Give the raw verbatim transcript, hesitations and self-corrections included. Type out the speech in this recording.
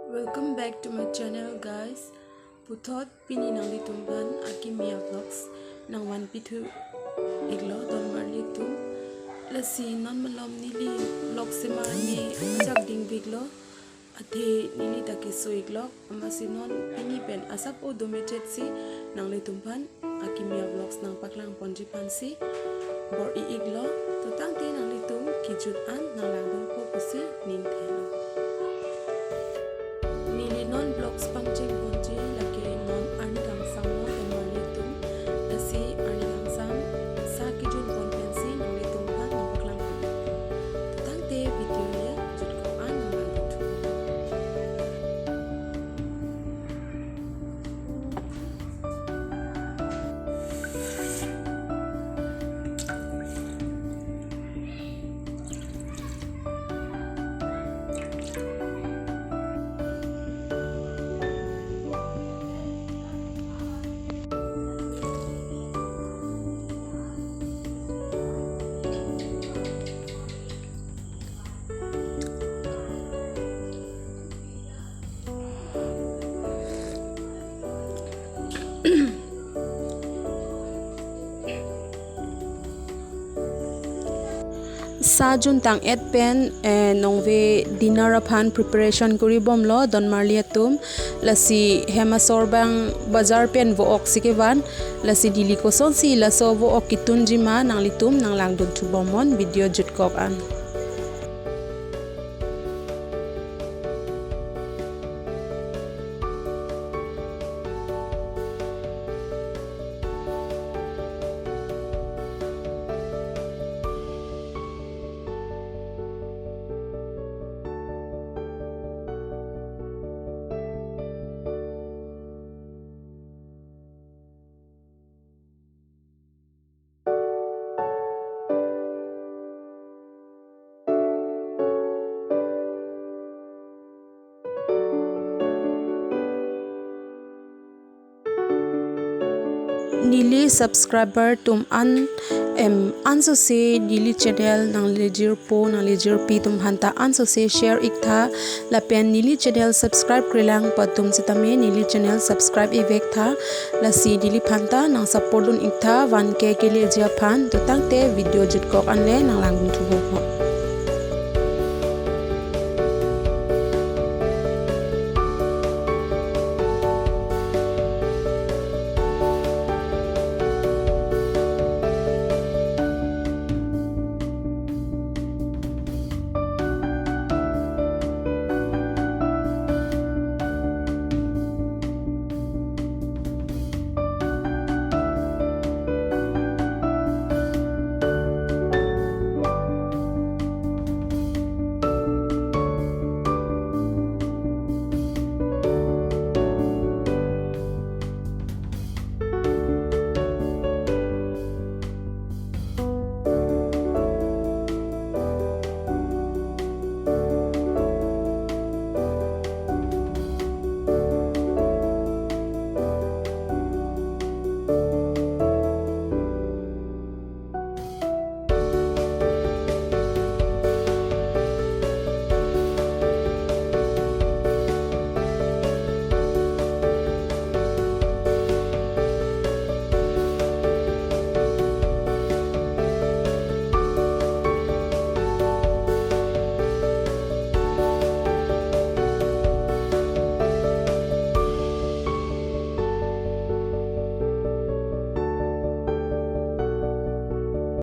Welcome back to my channel, guys. Puthot pini nanglitumphan Akimi a-vlogs nangvanpithu iklo donmarli atum. Lasi non malom neli vlog sema ne ajak dingviklo. Athe neli ta keso iklok, amatsi non pini pen asap o dometet si nanglitumphan Akimi a-vlogs nangpaklangponji aphansi bor-i iklo. To tangte nanglitum kejut an nanglangdunpo pusi ning thelo. Neli non vlogs pangchengponji lake non arni kangsam lo donmarli atum. Lasi arni kangsam sa kejutpon pensi nanglitumphan nangpaklangpon. To tangte video le jutkok an nanglang thupo. Sa juntang-et pen, eh, nongve dinner aphan preparation koribomlo donmarli atum. Lasi hem asor abang bazar pen vo-ok si kevan. Lasi neli kosonsi laso vo-ok ketunji ma nanglitum nanglangdun thubomnon, video jutkok an. Neli subscriber atum an, em, ansose neli channel nanglejirpo nanglejirpi atum aphanta ansose share iktha, lapen neli channel subscribe krelang pu atum sitame neli channel subscribe ivektha. Lasi neliphan ta nang support dun iktha one K keleji aphan. To tangte video jutkok an le nanglangdun thupo.